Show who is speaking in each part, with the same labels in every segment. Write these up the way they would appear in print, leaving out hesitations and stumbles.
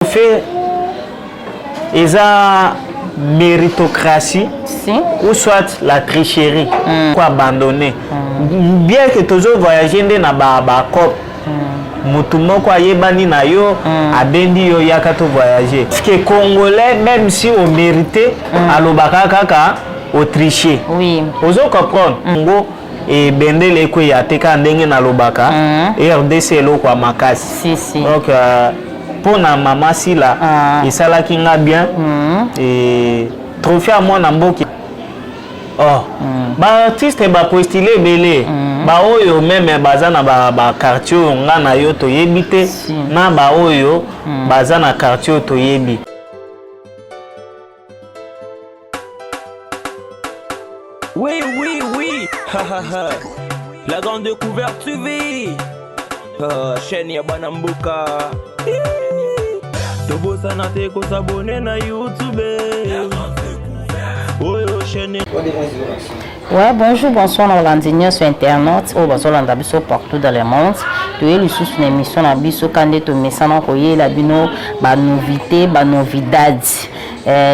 Speaker 1: Trophée eza méritocratie
Speaker 2: si.
Speaker 1: ou soit la tricherie ko abandonner bien que tozo voyager nde na ba ba coop, mutu moko ayebani na yo, abendi yo, yaka to voyager. Parce que Congolais, même si omérite, alobaka kaka otriche. Ozo comprendre ngo ebendele ekweya te, kaka ndenge nalobaka, RDC eloko ya makasi.
Speaker 2: Si, si.
Speaker 1: Donc mpo na mama Sila, esalaki nga bien. E trophée ya mwana mboki, oh. Baartiste bapostule ebele, baoyo même baza na baquartier oyo nga na yo toyebi te, na baoyo baza na quartier oyo toyebi.
Speaker 3: Oui. Ha ha ha. La grande découverte TV. Ah, chaîne ya bana mboka. Tobosana te kos'abonner na YouTube. Oyo chaîne.
Speaker 2: Ouais, bonjour, bonsoir na bolandi nyonso internaute oyo bazolanda biso partout dans le monde. Toye lisusu na émission na biso ka nde tomesana koyela bino banovité, banovidade.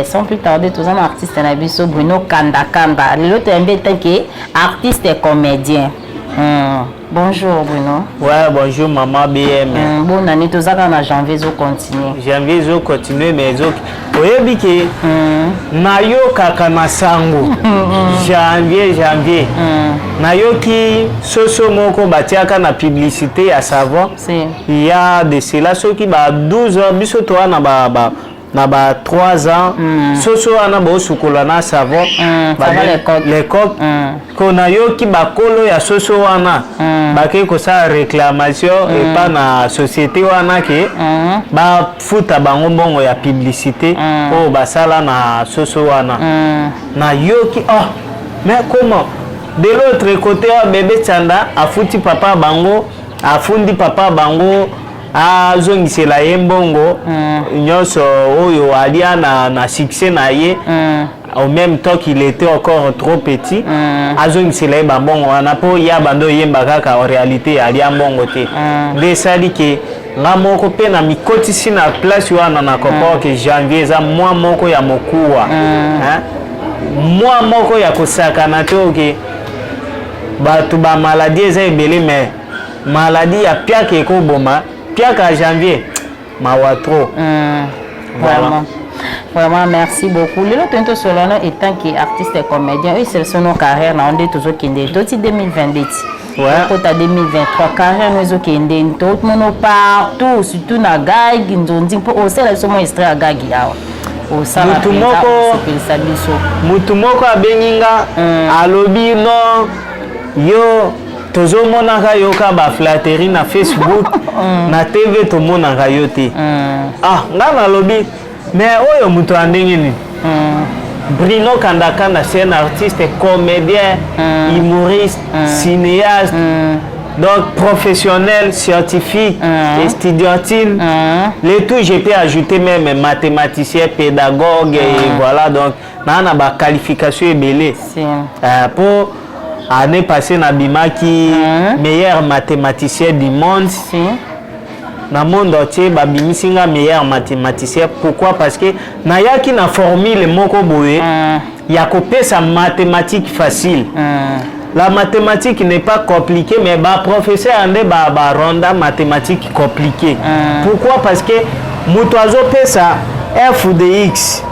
Speaker 2: Sans plus tarder, toza na artiste na biso Bruno Kandakanda. Lelo toyambi etanke artiste comédien. Bonjour Bruno.
Speaker 1: Ouais, bonjour maman BM.
Speaker 2: Bonne année. Toza kaka na janvier, ezocontinue.
Speaker 1: Janvier ezocontinue, mais ezo oyebi ke nayokaka na sango janvier janvier, nayoki soso moko batiaka na publicité ya savon.
Speaker 2: Si.
Speaker 1: Il y a de cela soki ba 12 ans, biso toa na ba 3 ans, soso wana bosukola na savon.
Speaker 2: Savon les coques.
Speaker 1: Les coques. Ko nayoki bakolo ya soso wana bakei kosala réclamation epa na société wana ke bafuta bango mbongo ya publicité oyo basala na soso wana. Nayoki, oh, mais comment? De l'autre côté, oyo bébé Tsanda afuti papa bango, afundi papa bango azongisela ye mbongo nyonso oyo alia na succès na ye, au même temps qu'il était encore trop petit. Azongisela ye bambongo wana mpo ya bando oyemba kaka, en réalité alia mbongo te. Nde esali ke nga moko mpe na mikotisi na place wana, na comprendre ke janvier eza mwa moko ya mokuwa, hein? Mwa moko ya kosakana te. Oke bato bamaladi eza ebele, mais maladi ya piaka ekoboma, piaka ya janvier, mawa trop. Voilà.
Speaker 2: Vraiment. Vraiment, merci beaucoup. Lelo toyei tosolana en tant qu'artiste et comédien. Oyo sélection no carrière na nde tozokende toti 2022 ti okota 2023, carrière no ezokende, tomono partout, surtout na gag nzonzi, mpo osala biso mwa extrait ya gag awa, osala
Speaker 1: Mutu moko
Speaker 2: osepelisa biso.
Speaker 1: Mutu moko abengi nga, alobi non, yo tozomonaka yo ka baflatterie na Facebook, na TV tomonaka yo te. Ah, nga nalobi, mais oyo moto ya ndenge nini? Bruno Kandakanda, c'est un artiste comédien, humoriste, cinéaste, donc professionnel, scientifique, estudiantine, le tout. Je peux ajouter même mathématicien, pédagogue et voilà. Donc naa na baqualification ebele. Po année passée nabimaki meilleur mathématicien du monde. Na monde entier babimisi nga meilleur mathématicien. Pourquoi? Parce que nayaki na formule moko boye ya kopesa mathématique facile. La mathématique n'est pas compliquée, mais baprofesseur nde baronda mathématique compliquée. Pourquoi? Parce que moto azopesa f de x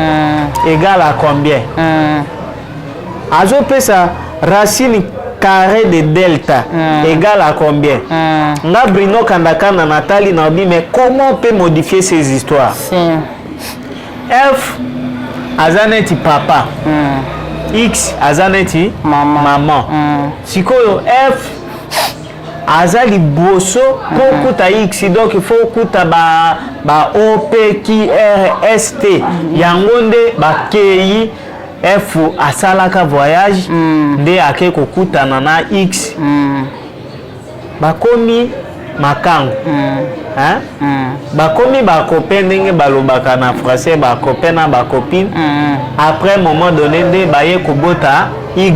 Speaker 1: égale à combien, azopesa racine carré de delta égale à combien. Nga Bruno Kandakanda natali na obi, mais comment on peut modifier ces histoires? F aza neti papa, x aza neti
Speaker 2: mama.
Speaker 1: Mama. Sikoyo f aza liboso mpo okuta x, donc il faut okuta ba o p q r s t. Yango nde bakei, f asalaka voyage, nde ake kokutana na x, bakomi makango, hein? Bakomi bacopain, ndenge balobaka na français, bacopain na bacopine. Après moment donné nde baye kobota y.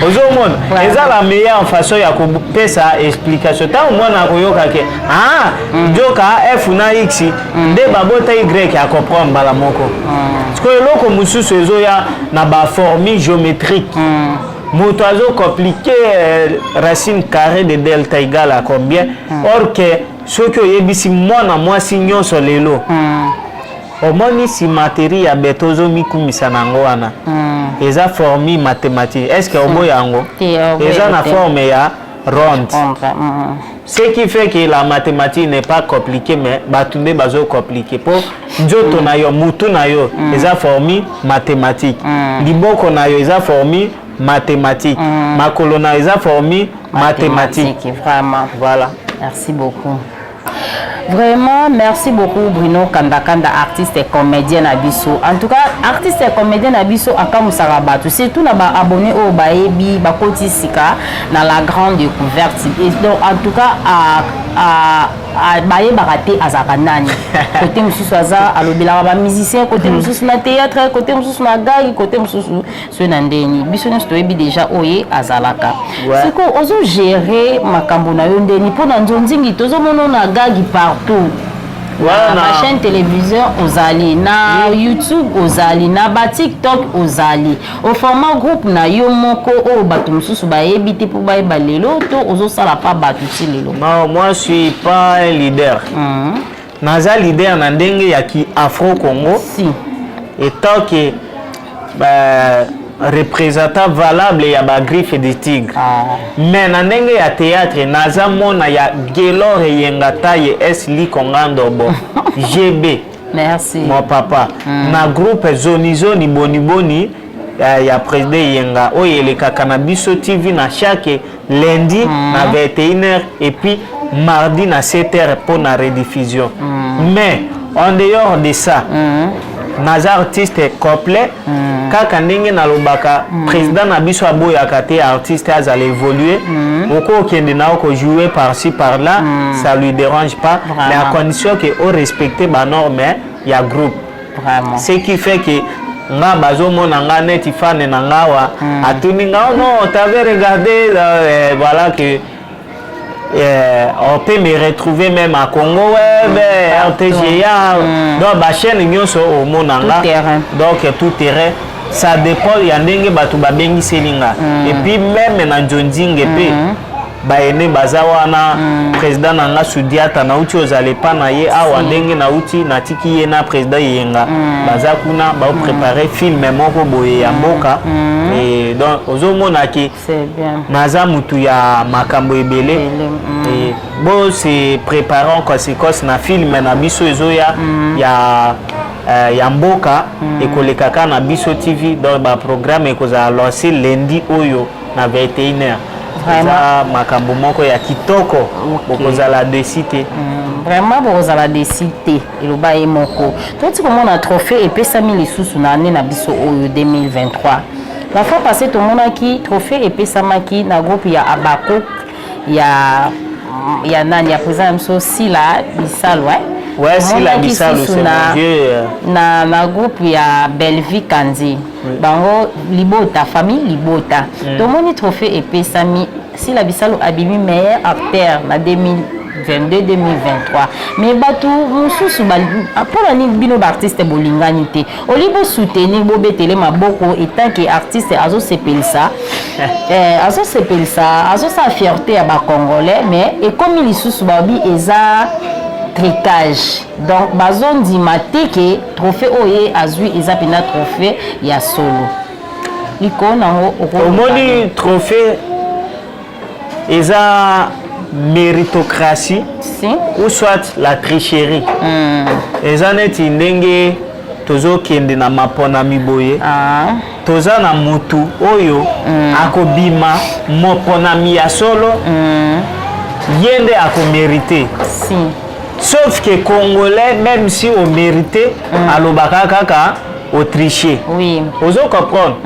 Speaker 1: Ozomona, eza la meilleure façon ya kopesa explication. Ntango mwana akoyoka ke ah, nzoka f na x nde babota y, acomprendre mbala moko. Sikoyo eloko mosusu ezoya na baformule géométrique. Moto azocompliquer racine carré de delta égale à combien, or que soki oyebisi mwana mwasi nyonso lelo, omoni cimenterie ya beto ozomikumisa na yango wana, eza formule mathématique, est ce que oboya yango?
Speaker 2: Te, oboya
Speaker 1: Eza na
Speaker 2: te.
Speaker 1: forme ya ronde.
Speaker 2: Comprendre.
Speaker 1: Ce qui fait que la mathématique n'est pas compliquée, mais bato nde bazocompliquer, mpo nzoto na yo, mutu na yo eza formule mathématique, liboko na yo eza formule mathématique, makolo na yo eza formule mathématique.
Speaker 2: Vraiment.
Speaker 1: Voilà.
Speaker 2: Merci beaucoup. Vraiment, merci beaucoup Bruno Kandakanda, artiste et comédien na biso. En tout cas, artiste et comédien na biso akamusaka bato, surtout na ba abonné oyo bayebi bakoti sika na La Grande Découverte. Et donc en tout cas à bayebaka te azalaka nani. Côté mosusu aza alobelaka bamusicien, côté mosusu na théâtre, côté mosusu na gag, côté mosusu soki na ndeni. Biso nyonso toyebi déjà oyo azalaka. Sikoyo ozogérer makambo na yo ndeni? Mpo na nzonzingi tozomona na gag partout, na bachaîne téléviseur ozali, na YouTube ozali, na baTikTok ozali, oforma groupe na yo moko oyo bato mosusu bayebi te, mpo bayeba lelo to ozosala pa bato ti lelo?
Speaker 1: Non, moi je suis pas un leader. Naza leader na ndenge ya ki Afro Congo
Speaker 2: si
Speaker 1: étant que ba représentant valable ya bagriffe de tigre. Mais na ndenge ya théâtre, naza mona ya Gelor Eyenga Taye S Likonga Ndobo GB.
Speaker 2: Merci.
Speaker 1: Mon papa na groupe Zoni Zoni Boni Boni ya président Eyenga, oyo elekaka na Biso TV na chaque lundi na 21h et puis mardi na 7h mpo na rediffusion. Mais en dehors de ça, naza artiste complet. Kaka ndenge nalobaka, président na biso aboyaka te artiste azala évoluer. Okokende na okojouer par-ci par-là, ça lui dérange pas. Mais à condition que orespecte banorme ya groupe. Ce qui fait que nga bazomona nga neti fan na nga awa atuni nga: "Oh non, t'avais regardé voilà que on peut me retrouver même à Congo Web, RTGA, donc bachaîne nyonso omona nga."
Speaker 2: Tout terrain.
Speaker 1: Donc tout terrain, ça dépend ya ndenge bato babengiseli nga. Et puis même na nzonzinge mpe, baene baza wana. Président na nga Sudiata, nauti ozala epa na ye awa. Ndenge nauti natiki ye na président Yenga, baza kuna baoprépare film moko boye ya mboka. Et donc ozomona ke
Speaker 2: C'est bien.
Speaker 1: naza mutu ya makambo ebele.
Speaker 2: Ebele.
Speaker 1: Et bo se préparer en conséquence na film na biso ezoya ya mboka, ekolekaka na Biso TV. Donc baprogramme ekozala lancé lundi oyo na 21h. Eza makambo moko ya kitoko, bokozala déçus te.
Speaker 2: Vraiment bokozala déçus te, eloba ye moko. Toti komona trophée epesami lisusu na année na biso oyo 2023. La fois passée tomonaki trophée epesamaki na groupe ya Abako ya nani, ya président na biso Sila Bisalo, eh?
Speaker 1: Ouais, Sila
Speaker 2: Tomonaki
Speaker 1: Bisalo,
Speaker 2: susu
Speaker 1: c'est
Speaker 2: na
Speaker 1: mon vieux.
Speaker 2: na groupe ya Bellevie Kandi, bango libota, famille libota. Tomoni trophée epesami, Sila Bisalo abimi meilleur acteur na 2022 2023. Mais bato mosusu, mpona nini bino baartiste bolingani te? Oli bosoutenir, bobetele maboko etant que artiste azosepelisa, azosepelisa, azosala fierté ya bacongolais. Mais ekomi lisusu babi eza tricage. Donc bazondima te ke trophée oyo ye azwi eza mpenza trophée ya solo. Likolo nango
Speaker 1: Omoni, trophée eza méritocratie
Speaker 2: si
Speaker 1: ou soit la tricherie. Eza neti ndenge tozokende na maponami boye, toza na mutu oyo akobima moponami ya solo, ye nde akomérite. Sauf que congolais, même si omérite, alobaka kaka otriche. Ozo comprendre?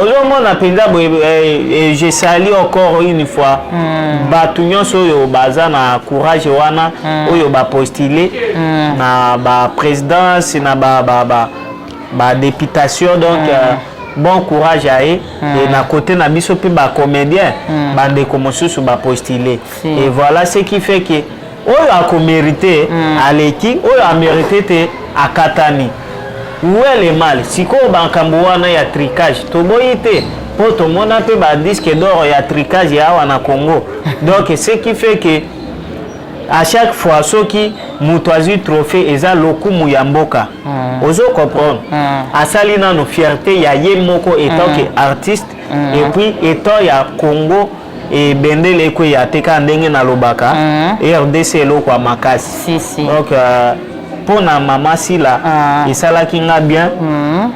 Speaker 1: Ozomona mpenza boye, je salue encore une fois bato nyonso oyo baza na courage wana, oyo bapostule na baprésidence, na badéputation. Donc Bon courage à ye. Et na côté na biso mpe bacomédien, bandeko mosusu bapostule.
Speaker 2: Si.
Speaker 1: Et voilà ce qui fait que oyo akomérite aleki, oyo amérite te akatani. Où est le mal? Sikoyo makambo wana ya tricage, toboyi te, mpo tomona mpe badisque d'or ya tricage ya awa na Congo. Donc ce qui fait que à chaque fois soki moto azwi trophée, eza lokumu ya mboka, ozo comprendre? Asali nano fierté ya ye moko étant que artiste et puis étant ya Congo. Ebendele ekweya te kaka ndenge nalobaka, RDC eloko ya makasi.
Speaker 2: Si, si.
Speaker 1: Donc mpo na mama Sila, esalaki nga bien.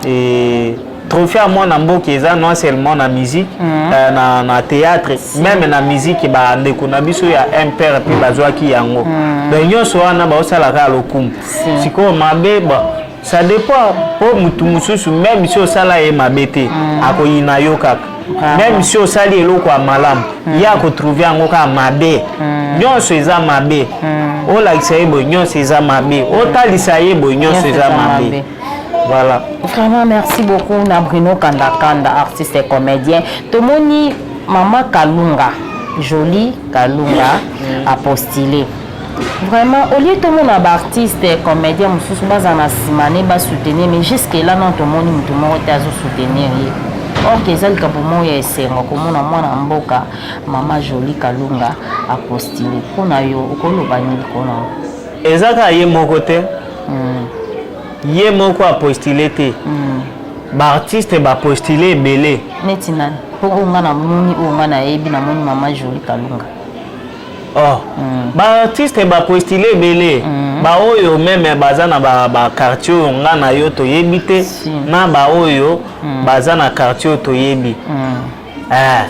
Speaker 1: Et trophée ya mwana mboka eza non seulement na musique, na théâtre, même na musique. Bandeko na biso ya MPR mpe bazwaki yango. Donc nyonso wana baosalaka ya lokumu. Sikoyo mabe, bon, ça dépend, mpo mutu mosusu, même si osala ye mabe te, akoyina yo kaka. Même si osali eloko ya malamu, ye akotrouve yango kaka mabe. Nyonso eza mabe. Olakisa ye boye, nyonso eza mabe. Otalisa ye boye, nyonso eza mabe. Voilà.
Speaker 2: Vraiment, merci beaucoup na Bruno Kandakanda, artiste et comédien. Tomoni mama Kalunga, Jolie Kalunga, apostulé. Vraiment, au lieu tomona baartiste comédien mosusu baza na nsima ne basoutenir, mais jusque là non, tomoni moto moko te azosoutenir ye. Or que eza likambo moko ya esengo komona mwana mboka mama Jolie Kalunga apostulé. Mpona yo, okoloba nini likolo?
Speaker 1: Eza kaka ye moko te. Ye moko apostule te, baartiste bapostule ebele.
Speaker 2: Neti nani? Mpo oyo nga namoni, oyo nga nayebi, namoni mama Jolie Kalunga.
Speaker 1: Oh. Baartiste bapostule ebele, baoyo même baza na baquartier oyo nga na yo toyebi te, na baoyo baza na quartier oyo toyebi. Eh.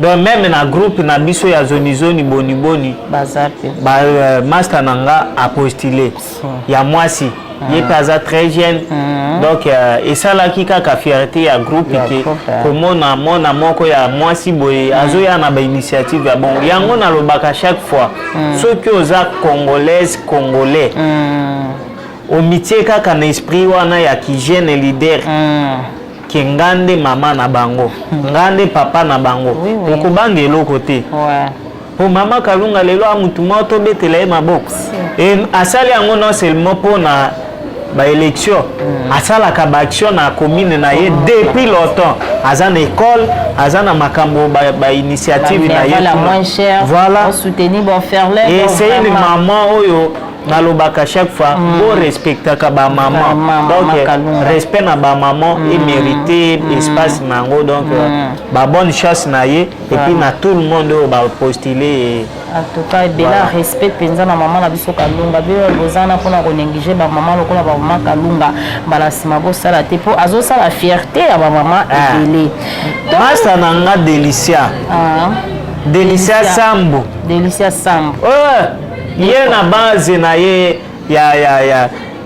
Speaker 1: Donc même na groupe na biso ya zonizoni boniboni,
Speaker 2: baza mpe.
Speaker 1: Ba master na nga apostule ya mwasi, ye mpe aza très jeune. Donc esalaki kaka fierté ya groupe
Speaker 2: Ya
Speaker 1: ke
Speaker 2: groupe, eh.
Speaker 1: komona mwana moko ya mwasi boye azoya na bainitiative ya bon. Yango nalobaka chaque fois, soki oza Congolaise, Congolais, omitie kaka na esprit wana ya kijeune leader, ke nga nde mama na bango, nga nde papa na bango, okobanga eloko te. Po mama Kalunga lelo amutu moko tobetela ye maboko. E asali yango non seulement mpona baélection, asalaka baaction na commune na ye depuis longtemps. Aza na école, aza na makambo bainitiative na ye
Speaker 2: la
Speaker 1: kuna.
Speaker 2: Moins cher.
Speaker 1: Voilà.
Speaker 2: Soutenir baorphelin.
Speaker 1: Et c'est une maman oyo nalobaka chaque fois, borespectaka bamama.
Speaker 2: Vraiment,
Speaker 1: Donc
Speaker 2: Mama Kalunga.
Speaker 1: respect na bamama emérité espace na yango. Donc babonne chance na ye et puis na tout le monde oyo bapostule.
Speaker 2: En tout cas, ebele.
Speaker 1: Voilà.
Speaker 2: Respect mpenza na mama na biso Kalunga. Bino bozana mpona konéglige bamama lokola bamama Kalunga, mbala nsima bosala te, mpo azosala fierté ya bamama
Speaker 1: Ah.
Speaker 2: ebele.
Speaker 1: Masa na nga Delicia,
Speaker 2: Ah,
Speaker 1: Delicia
Speaker 2: Delicia.
Speaker 1: Sambo.
Speaker 2: Delicia Sambo.
Speaker 1: Oh, ye na base na ye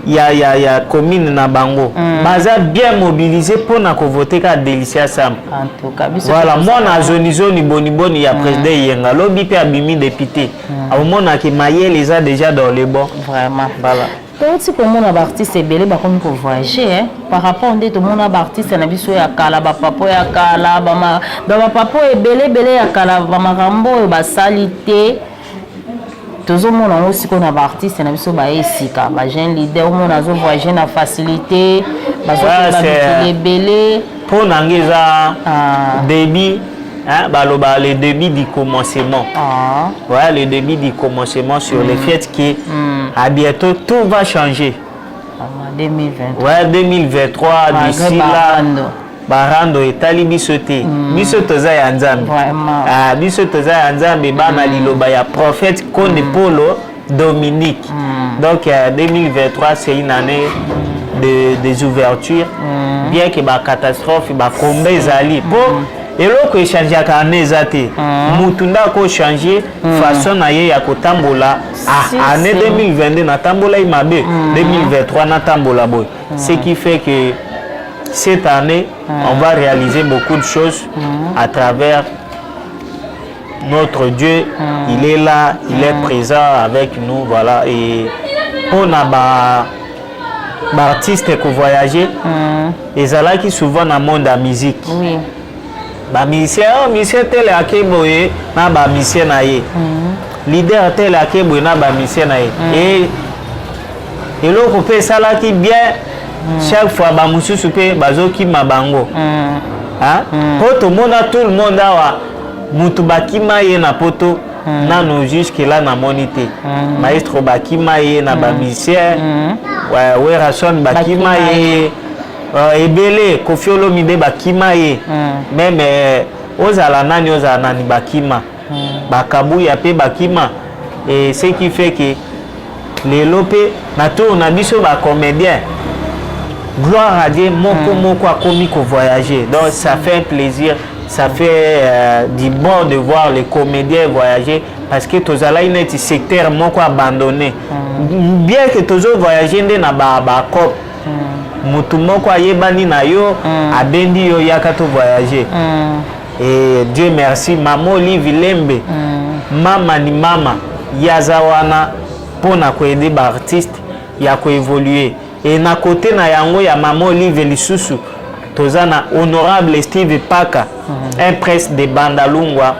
Speaker 1: ya commune na bango, baza bien mobilisé mpona kovote kaka Delicia Sambo.
Speaker 2: En tout cas, biso
Speaker 1: Voilà, mwana zonizoni boniboni ya président Eyenga, lobi mpe abimi député, aomonaki mayele eza déjà dans le bon.
Speaker 2: Vraiment.
Speaker 1: Voilà.
Speaker 2: Touti komona baartiste ebele bakomi kovoyage, hein, par rapport nde tomona baartiste na biso ya kala, bapapo ya kala, donc bapapo ebele ebele ya kala, bamakambo oyo basali te, tozomona yango sikoyo na baartiste na biso baye esika, bajeune leader, omona azovoyage na facilité, bazokenda mikili ebele.
Speaker 1: Mpo na nga eza
Speaker 2: Ah.
Speaker 1: début, hein, baloba le début du commencement.
Speaker 2: Ah.
Speaker 1: Voilà le début du commencement sur le fait que à bientôt tout va changer.
Speaker 2: Vraiment, 2023.
Speaker 1: Ouais, 2023.
Speaker 2: Malgré
Speaker 1: D'ici là,
Speaker 2: barando.
Speaker 1: Barando etali biso te, biso toza ya Nzambe.
Speaker 2: Vraiment.
Speaker 1: Ah, biso toza ya Nzambe, bana liloba ya prophète Konde Polo Dominique. Donc 2023, c'est une année des ouvertures, bien que bacatastrophe, bakombe ezali, po eloko echangeaka ane eza te. Mutu nde akochange façon na ye ya kotambola.
Speaker 2: Si,
Speaker 1: Ah, année
Speaker 2: si.
Speaker 1: 2022 natambolai mabe, 2023 natambola boye. Ce qui fait que cette année, on va réaliser beaucoup de choses à travers notre Dieu. Il est là, il est présent avec nous, voilà. Et on a ba Baartiste kovoyage ezalaki souvent na monde ya musique. Bamusicien, oh, musicien tel ake boye na bamusicien na ye, leader tel ake boye na bamusicien na ye. E eloko mpe esalaki bien, chaque fois bamosusu mpe bazokima bango. Mpo tomona tout le monde awa, mutu bakima ye na poto, nano jusque là namoni te. Maestro bakima ye na bamusicien, Werrason bakima ye, ebele, Koffi Olomide bakima ye, même ozala nani, ozala nani, bakima, bakabuya mpe bakima. Et ce qui fait que lelo mpe na tour na biso bacomédien, gloire à Dieu, moko moko akomi kovoyager. Donc ça fait plaisir, ça fait du bon de voir les comédiens voyager, parce que tozalaki neti secteur moko abandonné. Bien que tozovoyage nde na bacope, mutu moko ayebani na yo, abendi yo, yaka tovoyage. Et Dieu merci, mama Olive Lembe, mama ni mama, ye aza wana mpona koaider baartiste ya koévoluer. E na kote na yango ya mama Olive lisusu, toza na honorable Steve Paka, un prince de Bandalungwa.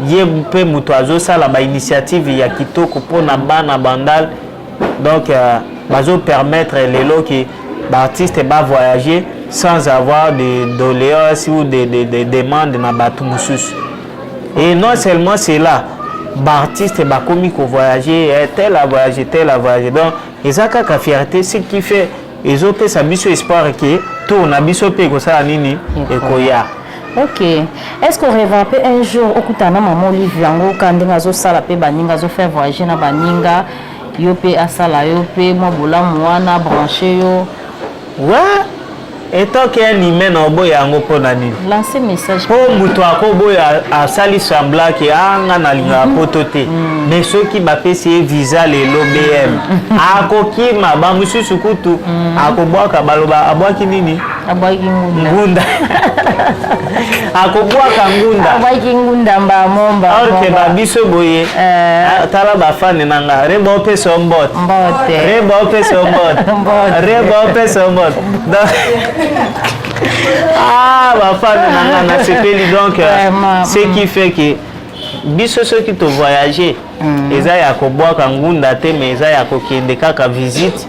Speaker 1: Ye mpe moto azosala bainitiative ya kitoko mpona bana Bandal. Donc bazopermettre lelo ke baartiste bavoyager sans avoir de doléance ou de demande na bato mosusu. Et non seulement cela, baartiste bakomi kovoyager, tel a voyagé, tel a voyagé. Donc eza kaka fierté, ce qui fait ezopesa biso espoir ke tour na biso mpe ekosala nini, ekoya.
Speaker 2: Ok, est ce que orêva mpe un jour okutana na mama Olive yango, ka ndenge azosala mpe baninga, azofaire voyager na baninga, yo mpe asala yo mpe mwa bolamu wana, branche yo?
Speaker 1: Ouais, étant qu'un humain, na oboya yango mpo na nini?
Speaker 2: Lancer message.
Speaker 1: Mpo moto akoboya, asali semblant ke anga nalingaka poto te, mais soki bapesi ye visa lelo bm, akokima. Bamosusu kutu akobwaka, baloba abwaki nini?
Speaker 2: Abwaki ngunda.
Speaker 1: Ngunda, akobwaka ngunda.
Speaker 2: Abwaki ngunda mbamomba.
Speaker 1: Or ke babiso boye, tala bafane na nga, reba opesa yo mbote.
Speaker 2: Mbote.
Speaker 1: Reba opesa yo mbote.
Speaker 2: Mbote.
Speaker 1: Reba opesa yo mbote. Donc ah, bafane na nga, nasepeli. Donc ce qui fait que biso soki tovoyage, eza ya kobwaka ngunda te, mais eza ya kokende kaka visite,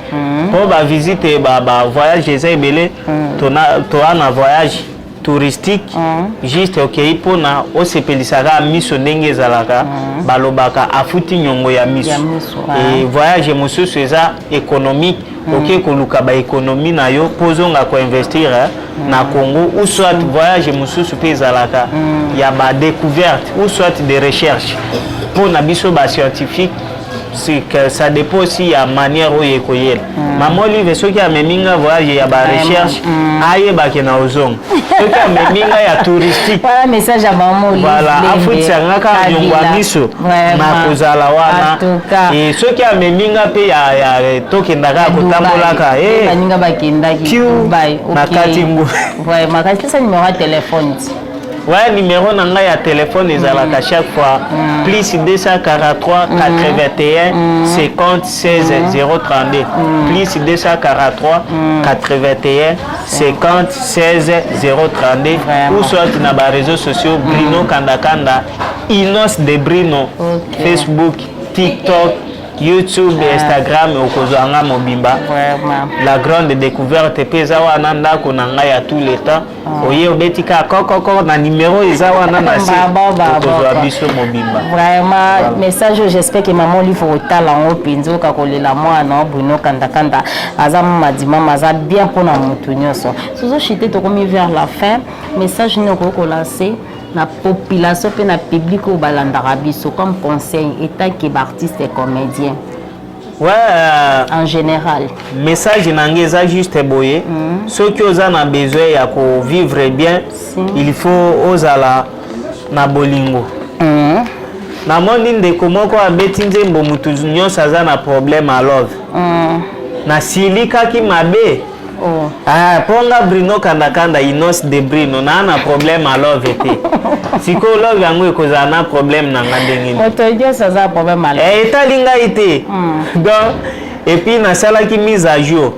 Speaker 1: mpo bavisite, bavoyage eza ebele. Toa na voyage touristique, juste okei mpona osepelisaka miso, ndenge ezalaka, balobaka afuti nyongo ya miso.
Speaker 2: Ya miso.
Speaker 1: E voyage mosusu eza économique, oke koluka baéconomie na yo mpo ozonga koinvestir na Congo, ou soit voyage mosusu mpe ezalaka ya badécouverte ou soit de recherche mpo na biso bascientifique. C'est que ça dépend aussi ya manière oyo ekoyela. Mama Olive soki amemi nga voyage ya barecherche, ayebake na ozonga. Soki amemi nga ya touristique,
Speaker 2: Voilà message ya mama Olive.
Speaker 1: Voilà,
Speaker 2: Lembe.
Speaker 1: afutisa nga kaka nyongo ya
Speaker 2: Kabila.
Speaker 1: miso,
Speaker 2: Vraiment.
Speaker 1: na kozala wana.
Speaker 2: En tout cas.
Speaker 1: E soki amemi nga mpe ya tokendaka kotambolaka,
Speaker 2: Dubai. Baninga bakendaki
Speaker 1: Piu,
Speaker 2: Dubai.
Speaker 1: na kati ngu.
Speaker 2: Vraiment, kasi pesa numéro ya téléphone ti.
Speaker 1: Ouais, numéro na ngai ya telefone ezalaka chaque fois plus 243 81 50 16 032, plus 243 81 50 16 032.
Speaker 2: Vraiment.
Speaker 1: Ou soit na baréseaux sociaux, Bruno Kandakanda, Inos de Bruno, Facebook, TikTok, YouTube, Instagram, okozwa nga mobimba.
Speaker 2: Vraiment.
Speaker 1: La Grande Découverte mpe eza wana, ndako na ngai ya tout le temps. Oye, obeti kaka kokoko na numéro eza wana na se,
Speaker 2: Baba, baba.
Speaker 1: okozwa biso mobimba.
Speaker 2: Vraiment, message oyo, j'espère que mama Olive otala yango mpenza, oka kolela mwana Bruno Kandakanda aza madimama, aza bien mpona motu nyonso. Tozochite, tokomi vers la fin. Message nini okoki kolancer na population mpe na public oyo balandaka biso comme conseil, étant que baartiste comédien?
Speaker 1: Ouais,
Speaker 2: en général.
Speaker 1: Message na ngai eza juste boye: soki oza na besoin ya kovivre bien, il faut ozala na bolingo. Namoni ndeko moko abeti nzembo, motu nyonso aza na problème ya love. Nasilikaki mabe.
Speaker 2: Oh.
Speaker 1: Ah, mpo nga Bruno Kandakanda, Inos de Bruno, naa na problème ya love te. Sikoyo love yango ekozala na problème na nga ndenge nini?
Speaker 2: Moto nyonso aza na problème ala.
Speaker 1: Eh, etali ngai te. Donc Et puis nasalaki mise à jour,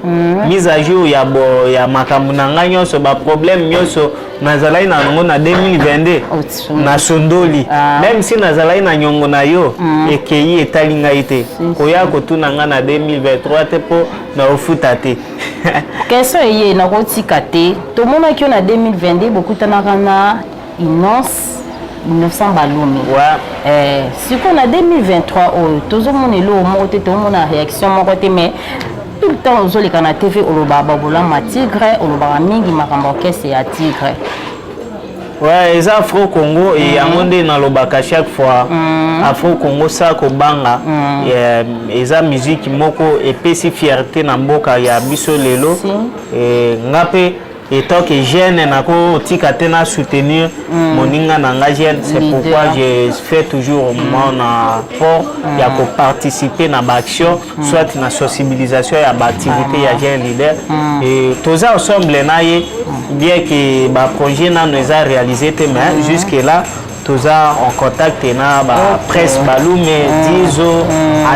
Speaker 1: mise à jour ya bo ya makambo na ngai nyonso, baproblème nyonso nazalaki na yango na 2022, nasondoli. Même si nazalaki na nyongo na yo, ekei, etali ngai te. Koya kotuna ngai na 2023 te, mpo na ofuta te.
Speaker 2: Question eye nakotika te: tomonaki yo na 2022, bokutanaka na Inos 900 Balumi. Sikoyo na 2023 oyo, tozomona eloko moko te, tozomona réaction moko te, mais tout le temps ozoleka na TV, olobaka babolama Tigre, olobaka mingi makambo orchestre ya Tigre.
Speaker 1: Ouais, eza Afro Congo e, yango nde nalobaka chaque fois, Afro Congo sa kobanga. Eza musique moko epesi fierté na mboka ya biso lelo. Nga mpe étant que jeune, nakotika te na soutenir moninga na nga jeune. C'est
Speaker 2: Leader.
Speaker 1: pourquoi je fais toujours mon apport ya koparticiper na baaction, soit na sensibilisation ya baactivité ya jeune leader. Et toza ensemble na ye, bien que baprojet nano eza réalisé te, mais jusque là toza en contact na bapresse Balume, Dizo,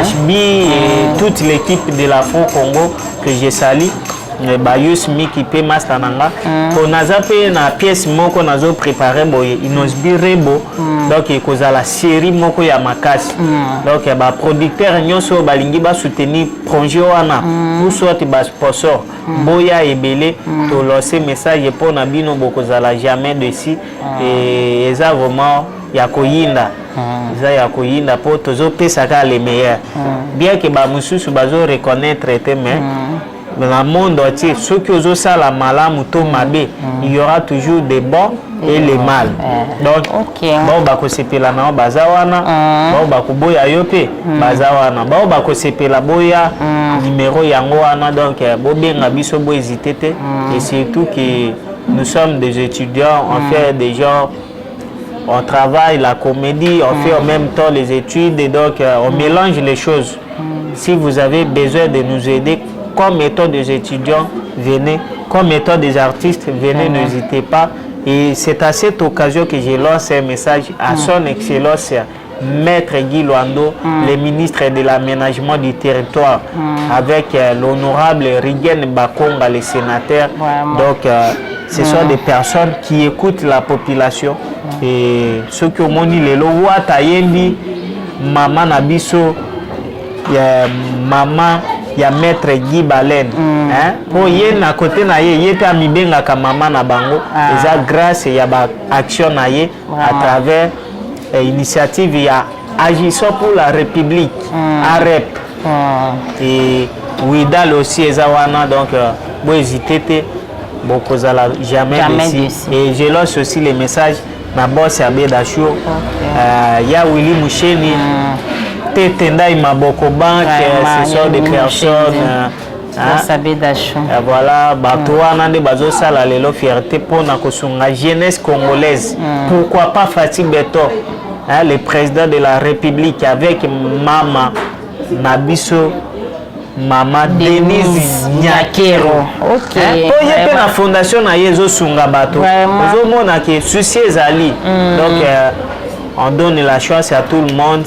Speaker 1: HB et toute l'équipe de l'Afro Congo que je salue, bayus Miki mpe master na nga, mpo naza mpe na pièce moko nazoprépare boye, Inosbi Rebo. Donc ekozala série moko ya makasi. Donc baproducteur nyonso oyo balingi basoutenir projet wana, ou soit basponsor, boya ebele. Tolance message mpo na bino, bokozala jamais déçus. E eza vraiment ya koyinda, eza ya koyinda, mpo tozopesa kaka le meilleur, bien que bamosusu bazo reconnaître te, mais na monde entier, soki ozosala malamu to mabe, il y aura toujours des bons et les mal. Donc bao bakosepela na yo baza wana, bao bakoboya yo mpe baza wana, bao bakosepela, boya, numéro yango wana. Donc bobenga biso, bohésite te. Et surtout que nous sommes des étudiants, on fait des gens, on travaille la comédie, on fait en même temps les études et donc on mélange les choses. Si vous avez besoin de nous aider comme étant des étudiants, venez. Comme étant des artistes, venez, n'hésitez pas. Et c'est à cette occasion que je lance un message à son Excellence Maître Guy Luando, le ministre de l'Aménagement du territoire, avec l'honorable Rigen Bakonga, le sénateur.
Speaker 2: Vraiment.
Speaker 1: Donc, ce sont des personnes qui écoutent la population. Et ceux qui ont lelo wata yembi mama na biso ya mama ya Maître Guy Balen, hein? Po ye na côté na ye, ye mpe amibengaka mama na bango. Eza grâce ya baaction na ye à
Speaker 2: Vraiment.
Speaker 1: travers initiative ya Agissons pour la République, AREP, et Widal aussi eza wana. Donc bohésite te, bokozala jamais,
Speaker 2: Jamais
Speaker 1: déçus.
Speaker 2: déçus.
Speaker 1: Et je lance aussi les messages na boss ya Bedashour, ya Willy Musheni, Tete Ndai Maboko Bank.
Speaker 2: Vraiment,
Speaker 1: Ce sont des
Speaker 2: Willy
Speaker 1: personnes
Speaker 2: Musheni.
Speaker 1: hein,
Speaker 2: Bosabe Dasho.
Speaker 1: Voilà, bato wana nde bazosala lelo fierté mpona kosunga jeunesse congolaise. Pourquoi pas Fatih Beto, hein, le président de la République, avec mama na biso, mama Denise Nyakero. Hein, po ye mpe na fondation na ye ezosunga bato.
Speaker 2: Vraiment.
Speaker 1: Ozomona ke souci ezali. Donc on donne la chance à tout le monde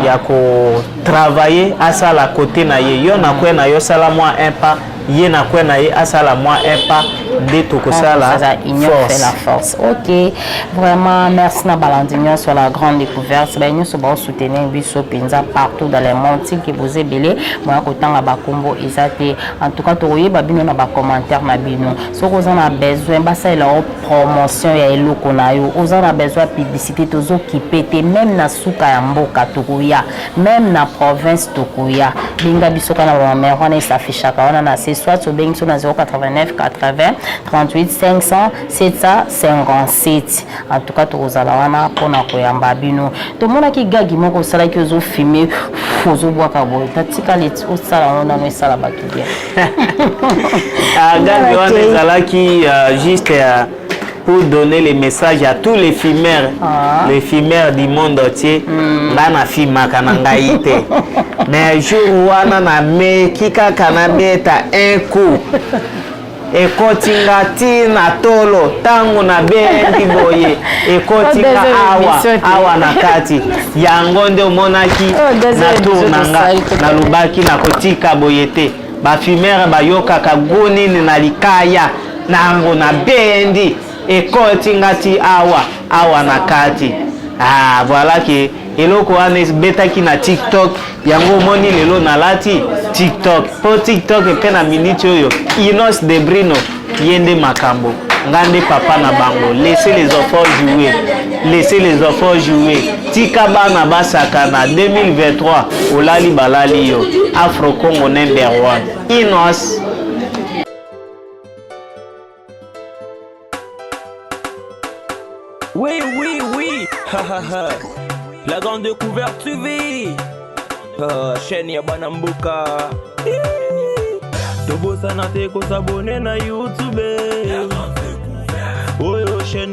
Speaker 1: ya kotravailler, asala côté na ye. Yo na kwe na yo, sala mwa un pas, ye na kwe na ye asala mwa un pas, nde tokosala
Speaker 2: Ça, union fait
Speaker 1: force.
Speaker 2: La force. Ok, vraiment merci na balandi nyonso la Grande Découverte, baye nyonso baosoutenir biso mpenza partout dans le monde. Tiki boza ebele, moya kotanga bakombo eza te. En tout cas, tokoyeba bino na bacommentaire na bino. Soki oza na besoin basalela yo promotion ya eloko na yo, oza na besoin ya publicité, tozokipe te. Même na suka ya mboka tokoya, même na province tokoya. Benga biso kaka na banumero wana esafishaka wana na se, soit obengi biso na 089 80 38 500 757. En tout cas, tokozala wana mpona koyamba bino. Tomonaki gagi moko osalaki, ozofime, ozobwaka boye, tatikali osala yango nano, esala bato bien.
Speaker 1: Ah, gag wana ezalaki juste pour donner le message à tous les fumeurs, les fumeurs du monde entier. Nga nafimaka na ngai te, mais jour wana nameki kaka nabeta un coup. Ekoti nga ti na tolo. Ntango nabendi boye, ekoti nga awa awa na kati. Yango nde omonaki na tour na nga, nalobaki nakotika boye te. Bafumere bayokaka gu nini na likaya nango. Nabendi, ekoti nga ti awa awa na kati. Ah, voilà ke eloko wana ebetaki na TikTok. Yango omoni lelo nalati TikTok, mpo TikTok mpe na miniti oyo Inos de Brino ye nde makambo, nga nde papa na bango. Laissez les enfants jouer, laissez les enfants jouer, tika bana basakana. 2023 olali, balali yo. Afro Congo number one, Inos.
Speaker 3: Oui. La Grande Découverte TV. Ah, chaîne ya bana mboka. Tobosana te kos'abonner na YouTube. Oyo chaîne.